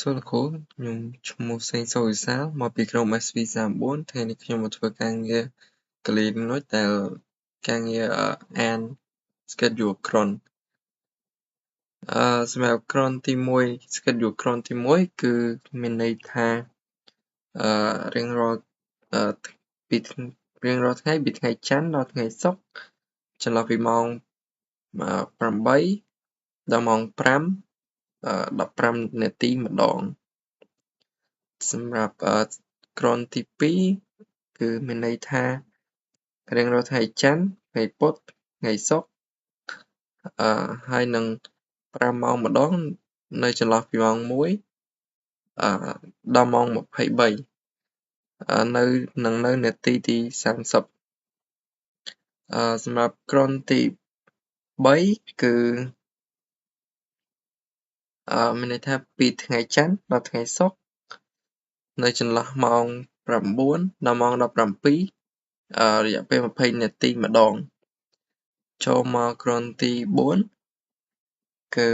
សួរលោកគ្រូខ្ញុំឈ្មោះសេងសុវិសាលមកពីក្រុម SV34 ថ្ងៃនេះខ្ញុំមកធ្វើការងារ Kali Linux ដែលការងារអាន schedule cron សម្រាប់ cron ទី1 schedule cron ទី1គឺមានន័យថារៀងរាល់ពីរៀងរាល់ថ្ងៃពីថ្ងៃច័ន្ទដល់ថ្ងៃសុក្រចន្លោះពីម៉ោង8ដល់ម៉ោង5 15នាទីម្ដងសម្រាប់ cron ទី2គឺមានន័យថារៀងរាល់ថ្ងៃច័ន្ទថ្ងៃពុធថ្ងៃសុក្រហើយនឹង5ម៉ោងម្ដងនៅចន្លោះពីម៉ោង1ដល់ម៉ោង23នៅនឹងនៅនាទីទី30សម្រាប់ cron ទី3គឺមានន័យថាពីថ្ងៃច័ន្ទដល់ថ្ងៃសុក្រនៅចន្លោះម៉ោង9ដល់ម៉ោង17រយៈពេល20នាទីម្ដងចូលមក cron ទី4គឺ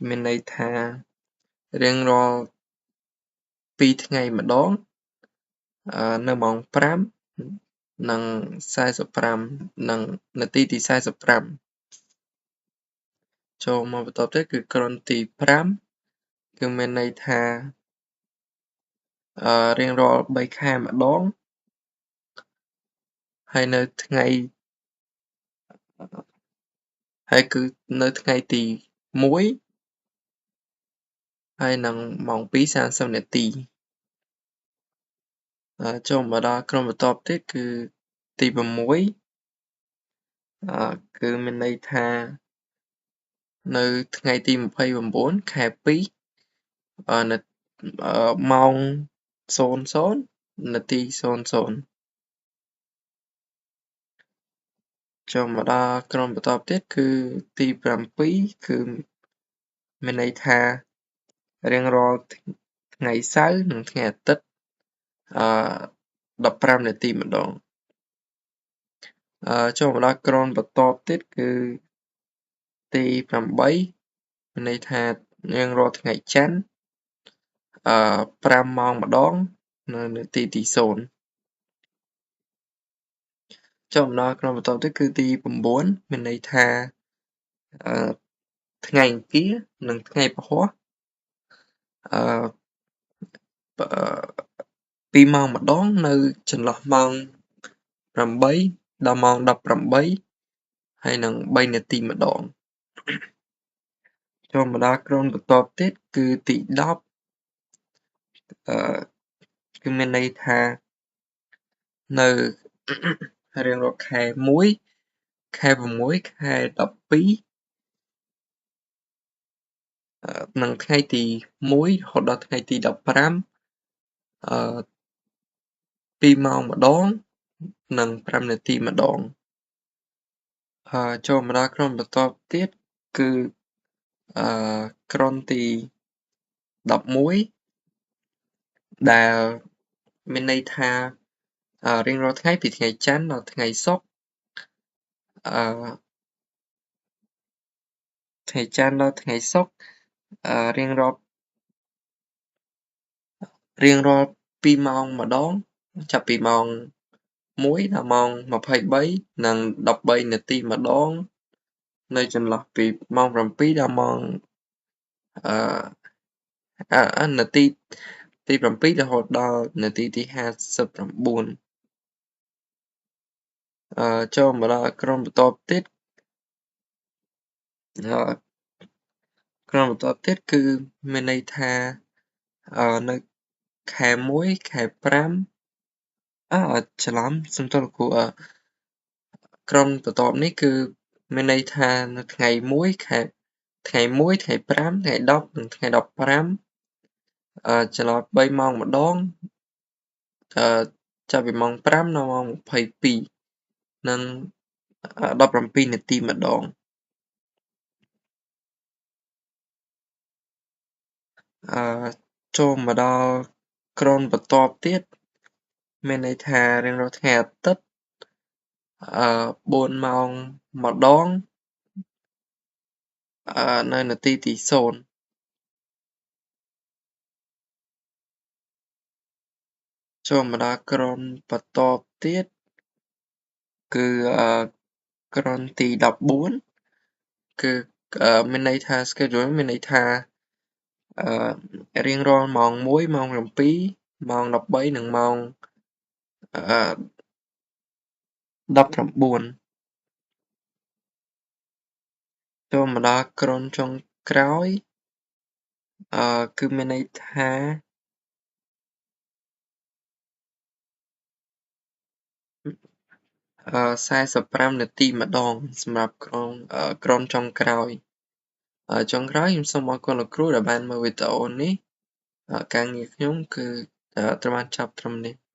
មានន័យថារៀងរាល់2ថ្ងៃម្ដងនៅម៉ោង5និង45និងនាទីទី45ចូលមកបន្តទៀតគឺ cron ទី5គឺមានន័យថារៀងរាល់3ខែម្ដងហើយនៅថ្ងៃហើយគឺនៅថ្ងៃទី1ហើយនឹងម៉ោង2:30នាទីចូលមកដល់ក្រុមបន្ទាប់ទៀតគឺទី6គឺមានន័យថានៅថ្ងៃទី29ខែ2នៅម៉ោង00នាទី00ចូលមកដល់ក្រុមបន្ទាប់ទៀតគឺទី7គឺមានន័យថារៀងរាល់ថ្ងៃសៅរ៍និងថ្ងៃអាទិត្យ15នាទីម្ដងចូលមកដល់ក្រុមបន្ទាប់ទៀតគឺទី8មានន័យថារៀងរាល់ថ្ងៃច័ន្ទ5ម៉ោងម្ដងនៅនាទីទី0ចូលមកដល់ក្រុមបន្ទាប់ទៀតគឺទី9មានន័យថាថ្ងៃអង្គារនិងថ្ងៃពហុ2ម៉ោងម្ដងនៅចន្លោះម៉ោង8ដល់ម៉ោង18ហើយនឹង3នាទីម្ដងចូលមកដល់ក្រុមបន្ទាប់ទៀតគឺទី10គឺមានន័យថានៅរៀងរាល់ខែ1ខែ6ខែ12និងថ្ងៃទី1រហូតដល់ថ្ងៃទី15 2ម៉ោងម្ដងនិង5នាទីម្ដងចូលមកដល់ក្រុមបន្ទាប់ទៀតគឺក្រុមទី11ដែលមានន័យថារៀងរាល់ថ្ងៃពីថ្ងៃច័ន្ទដល់ថ្ងៃសុក្រថ្ងៃច័ន្ទដល់ថ្ងៃសុក្ររៀងរាល់2ម៉ោងម្ដងចាប់ពីម៉ោង1ដល់ម៉ោង23និង13នាទីម្ដងនៅចន្លោះពីម៉ោង7ដល់ម៉ោងនាទីទី7រហូតដល់នាទីទី59ចូលមកដល់ក្រុមបន្ទាប់ទៀតក្រុមបន្ទាប់ទៀតគឺមានន័យថានៅខែ1ខែ5ច្រឡំសុំទោសលោកគ្រូក្រុមបន្ទាប់នេះគឺមានន័យថានៅថ្ងៃ1ខែថ្ងៃ1ថ្ងៃ5ថ្ងៃ10និងថ្ងៃ15ចន្លោះ3ម៉ោងម្ដងចាប់ពីម៉ោង5ដល់ម៉ោង22និង17នាទីម្ដងចូលមកដល់ក្រុមបន្ទាប់ទៀតមានន័យថារៀងរាល់ថ្ងៃអាទិត្យ4ម៉ោងម្ដងនៅនាទីទី0 ចូលមកដល់ cron បន្ទាប់ទៀតគឺ cron ទី14គឺមានន័យថា schedule មានន័យថារៀងរាល់ម៉ោង1ម៉ោង7ម៉ោង13និងម៉ោង19ចូលមកដល់ cron ចុងក្រោយគឺមានន័យថា45នាទីម្ដងសម្រាប់ cron ចុងក្រោយចុងក្រោយខ្ញុំសូមអរគុណលោកគ្រូដែលបានមើលវីដេអូនេះការងារខ្ញុំគឺត្រូវបានចប់ត្រឹមនេះ។